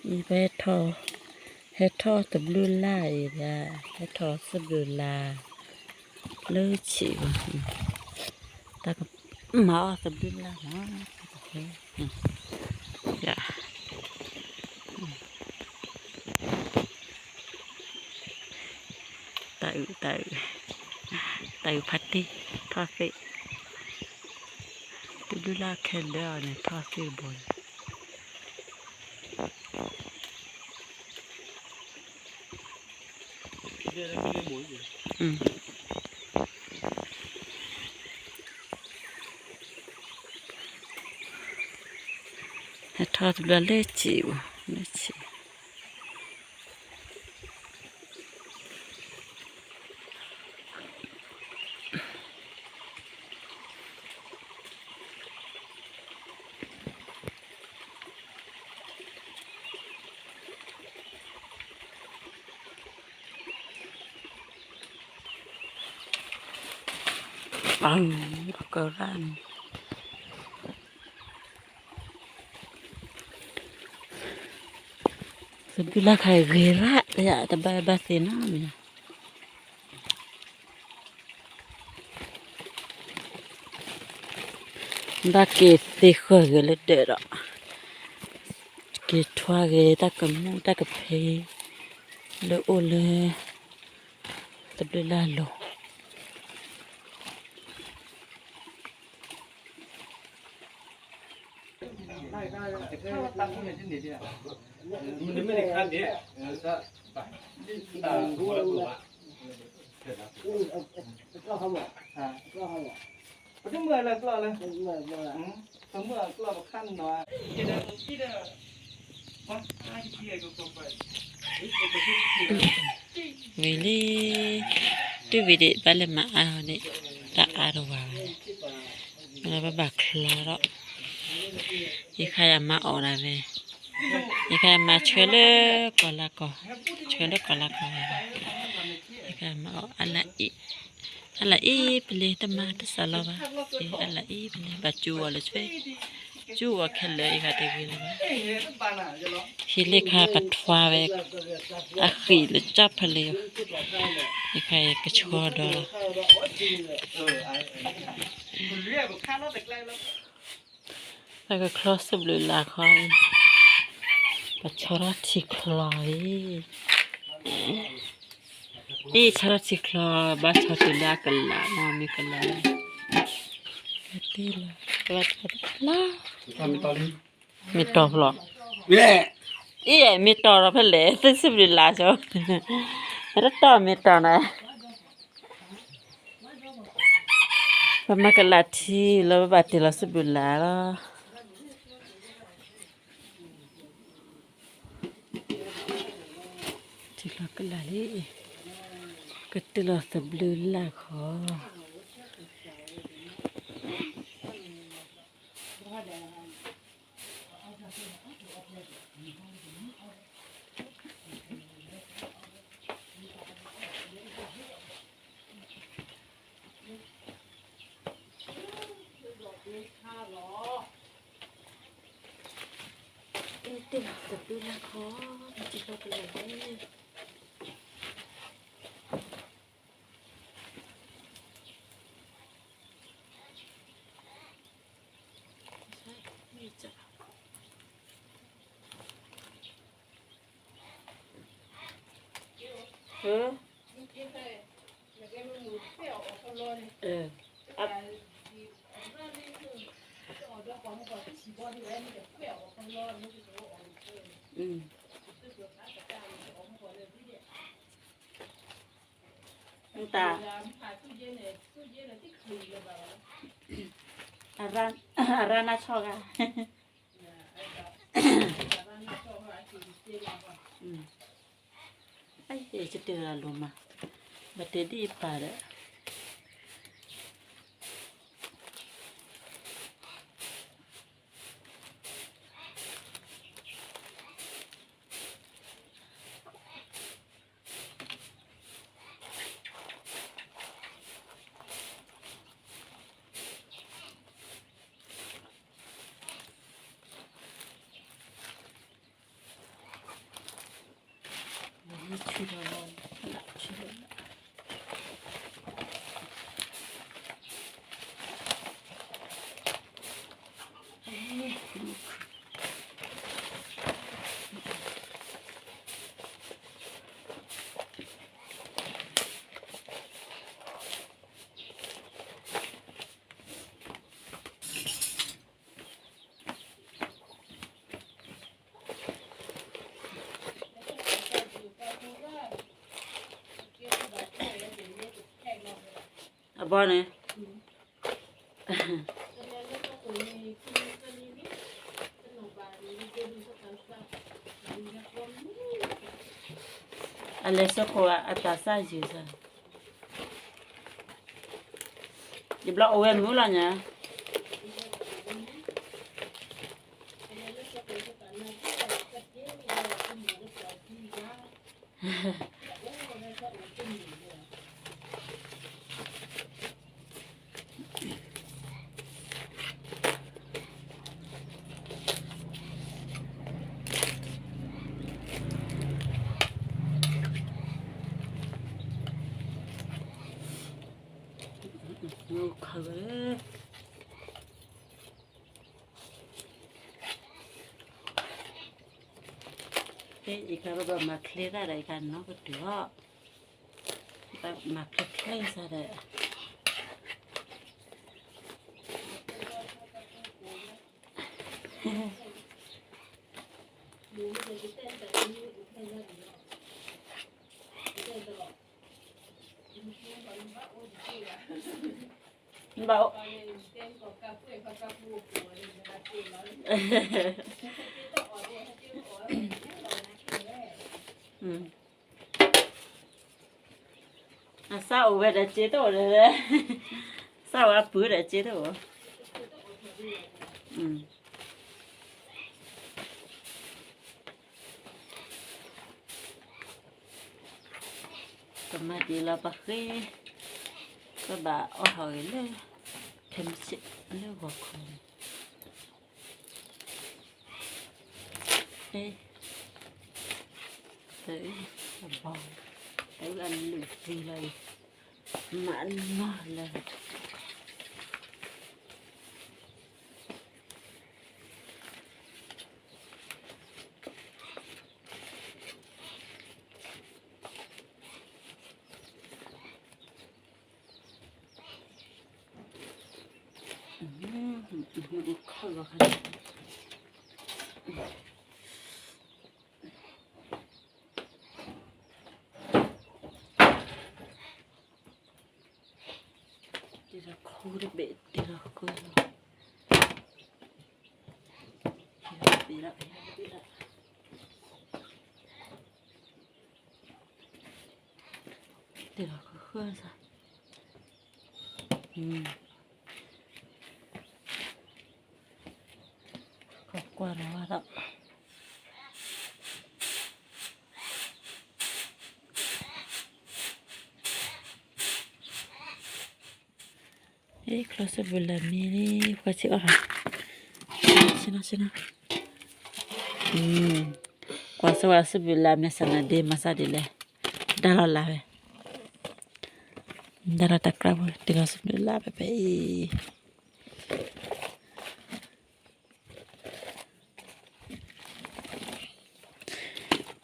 အံၤပဟဲထီၣ်, ဟဲထီၣ်တဘျုးလၢ်အံၤဒီး, ဟဲထီၣ်စံးဘျုးလၢ် လၢဆံးဘၣ်, တၢ်ကမၤအီၣ်တဘျုးလၢ်မး, တၢ်အုး, တၢ်အုး, တၢ်အုးဖးတံၢ်, ထီၣ်သ့ၣ်, တဘျုးလၢ်ခဲလၢာ်အီၤန့ၣ် ထီၣ်သ့ၣ်တဘိန့ၣ် ဟဲထီၣ်တဘျီလၢဆံးဘၣ်, လၢဆံး. အကရၣ်န့ၣ် သဘျုးလၢ်ခါအံၤဂ့ၤရၣ် တဘၣ်ဘၣ်သ့ၣ်နီတမံၤ. ဘၣ်က့ၤသ့ဃၢၤဂ့ၤလၢဒၢးဒီး, က့ၤထွါဂ့ၤတၢ်ကမူၣ်တၢ်ကဖံး လၢအိၣ်လၢ သဘျုးလၢ်လီၤ. ဝံၤလံ, တုၤဝံၤဒံး ဘၣ်လဲၤမၤအါအီၤန့ၣ် တၢ်အါတဝၤဘၣ်, လၢဘၣ်ဘၣ်ချီထီၣ်, ယခါယမၤအီၣ်ဒၣ်ဝဲ, ယခါယမၤဆှၢလၢကီၢ်လၢကီၢ်, ဆှၢလၢကီၢ်လၢကီၢ်ဝဲ, ယခါယမၤအီၣ်အါလၢအံၤ, အါလၢအံၤပလဲၤ တမၤတစးလီၤဘၣ်, အါလၢအံၤပလဲၤ ဘၣ်ကၠူအီၤလၢဆွဲ, ကၠူအီၤခဲလၢာ် ယခါတဂ့ၤလၢၤဘၣ်. ဟံးလၢခါပထွါဝဲ, အဃံလၢကၠီဖဲလဲၣ်, ယခါယကဆှီဒီးလီၤ. တၢ်ကချီစံးဘျုးလၢ်ခီအံၤ, ပဆီထီၣ်ထံချီအံၤ, အံၤဆီထီၣ်ထံချီ, ဘၣ်ဆီတုၤလၢအကလးမ့ၢ်ကလးလီၤ, တ့ၢ်လီၤ, လီၤ, မ့ၢ်တီၤဖျီ, အံၤမ့ၢ်တီၤဒီးဖဲလဲၣ် သုစံးဘျုးလၢ်ဆိ, တတီၤမ့ၢ်တီၤန့ၣ် ပမၤကလးထံလီၤ ပဘၣ်တ့ၢ်လီၤစံးဘျုးလၢ်လီၤ. ထံလီၤကလးလံ, ကတ့ၢ်လီၤသဘျုးလၢ်ခီ. တ့ၢ်လီၤသဘျုးလၢ်ခီ, ထံလီၤကလးလံ. တၢ်, အရၣ်နၢ်ဆီဂၤ, ယတတဲလၢလိၤမး, ဘၣ်တဲဒ်အံၤပာ်ဒီး တၢ် အဘီန့ၣ် အလဲၤစခိၣ်အတၢ်စၢ်ယုာ်စၢ်, ယဘျီအိၣ်ဝဲမုာ်လီၤညါ. ယကဘၣ်မၤချ့တၢ်ဒီး ယကနီၢ်ကတုၤအီၤ, မၤချ့ချ့စၢ်ဒီး ဘၣ် အစၢ်အိၣ်ဝဲဒီးစ့တအိၣ်ဒီး, စၢ်ဝဲအပုၢ်ဒီးစ့တအိၣ်, ပမၤဒ်လီၤပဃ့, ပဘၣ်အီၣ်ဟီၣ်ဂ့ၤလၢ ခဲမုၢ်ဆ့ၣ်လၢဂီၤခီန့ၣ်, တၢ်အုၣ်အဘီ, တၢ်အုၣ်အလုၢ်သံလီၤအံၤ, မၤနီၢ်လၢ တ့လီၤခူတဘ့ၣ်, တ့လီၤခူလီၤ, တ့လီၤတဘ့ၣ်လီၤ, တ့လီၤတဘ့ၣ်လီၤ, တ့လီၤခူဃၢ်စၢ်, ခီကွၢ်လီၤဝဲဒၣ် ချီစဘုးလးမံလံ, ပှၤဆံးအီၣ်လီၤ, ဆ့ၣ်နီၤဆ့ၣ်နီၤ, ကွၢ်စၢ်ဝဲစဘုးလးမံစၢ်နၤဒ့မၤစၢ်ဒ်လဲၣ်, ဒါလီၤလးဝဲ, ဒါလီၤတၢ်ကြၢးဖိ တ့လီၤစဘုးလးဖဲဖဲအံ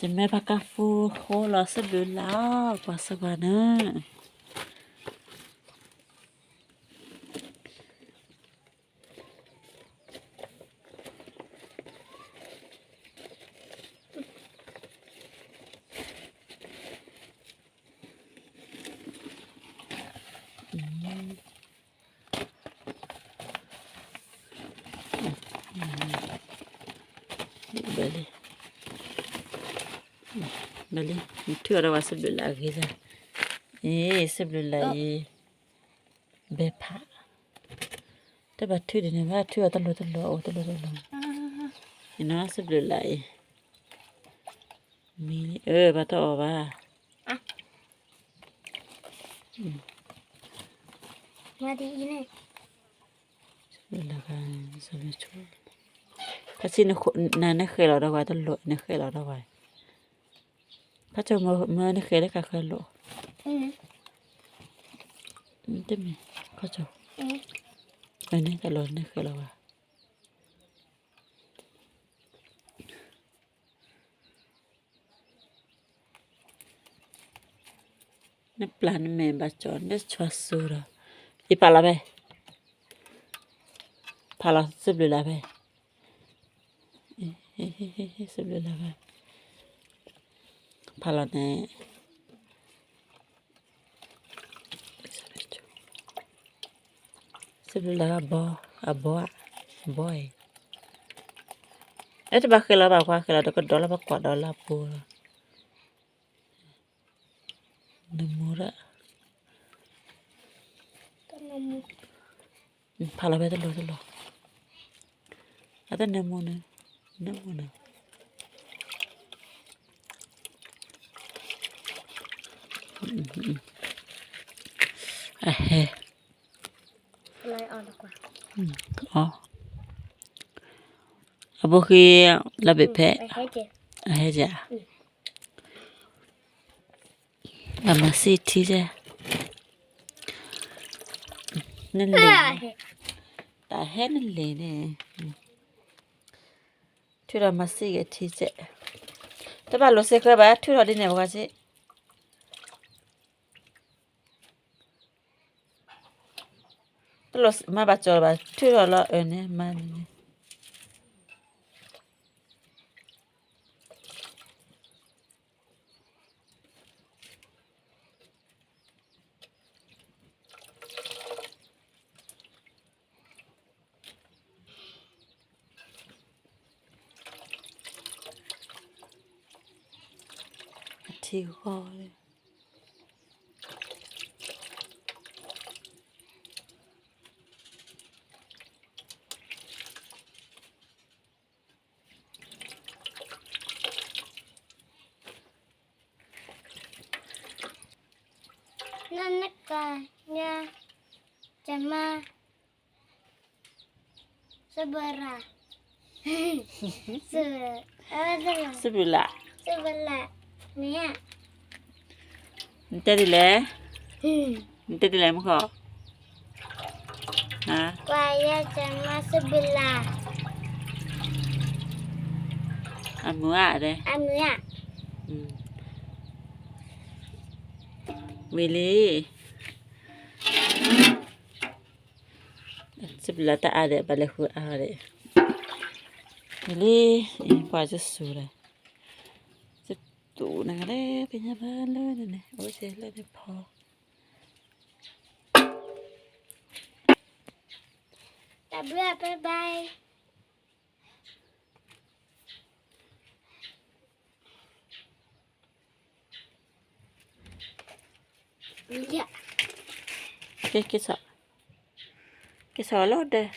ၤ ယမ့ၢ်ပှၤကၢ်ဖူဃိလီၤစဘုးလးအီၤ ကွၢ်စၢ်ကွၢ်န့ၣ် ဘၣ်လံ, ဘၣ်လံ, နထုးအီၤဒီးဝဲစဘျုးလၢအဂ့ၤလၢ, အ့ စဘျုးလၢအံၤ, ဘဲဖး, တဘၣ်ထုးဒ်န့ၣ်ဘၣ် ထုးအီၤတလိၤတလိၤ အိၣ်တလိၤတလိၤ, အံၤနီၤ စဘျုးလၢအံၤ, မ့ၢ်အၢ ဘၣ်တအီၣ်ဘၣ် မၤဒ်အံၤန့ၣ်, ခါဆံနနဃဲလီၤဒီးဝဲတလိၣ် နဃဲလီၤဒီးဝဲ, ခီကၠီမၢန့ၣ်ဃဲလၢကဃၢလိာ်, တမ့ၢ်, ခီကၠီ, အန့ၣ်တလိၣ်န့ၣ်ဃဲလီၤဘၣ်. နပျၢ်နမဲာ်ဘၣ်ကၠီ နဆှၢစိဒီး, ယဖးလီၤဖဲ, ဖးလီၤစံးဘျုးလၢဖဲ, စံးဘျုးလၢဖဲ, ဖးလီၤန့ၣ် စံးဘျုးလၢအဘီ, အဘီ, အဘီအံၤ, အဲတဘၣ်ဃဲလီၤဘၣ်ကွၢ်ဃဲလီၤ တကဒီးလၢပကွၢ်ဒီးလၢအပူၤလီၤ, နမူရၣ်, ဖးလီၤဖဲတလိၣ်တလိၣ်, အတနၢမူန့ၣ်, နၢမူန့ၣ်, အဟဲ, အီ, အဘိဃံလီၤဘ့ၣ်ဖဲ, အဟဲကဲ, အမၤစံၣ်ထံကဲ, နလဲၤ, တၢ်ဟဲနလဲၤန့ၣ်, ထုးထီၣ်မၤစံၣ်ကဲထံကဲ, တဘၣ်လိာ်စ့ခွဲဘၣ် ထုးထီၣ်ဒ်န့ၣ်ပှၤစ့ တလိၣ်မၤဘၣ်ကၠီၤဘၣ် ထုးထီၣ်လီၤအၢန့ၣ် မၤန့ၣ်န့ၣ်, အထံဂီၢ်လၢ နနကညါ ကမါ စဘရၤ စဘရၤ စဘရၤ နတဲဒ်လဲၣ်, နတဲဒ်လဲၣ်မုၢ်ဃီ, ကွၢ်ယဲကမါစဘရၤ, အမုၢ်ဧါ, အမုၢ်ဧါ, ဝံၤလံ စဘရၤတၢ်အါဒီး ဘၣ်လဲၤဃုအါဒီး, ဝံၤလံ, ကွၢ်ကစူၤဒီး, ကတူၢ်နၤလဲၣ် ကညါဘၣ်လၢန့ၣ်န့ၣ် အိၣ်စ့လၢန့ၣ်ဖီ, တၢ်ဘျုး bye bye. ကဲ, ကဲ, ကဲဆးလီၤဒီး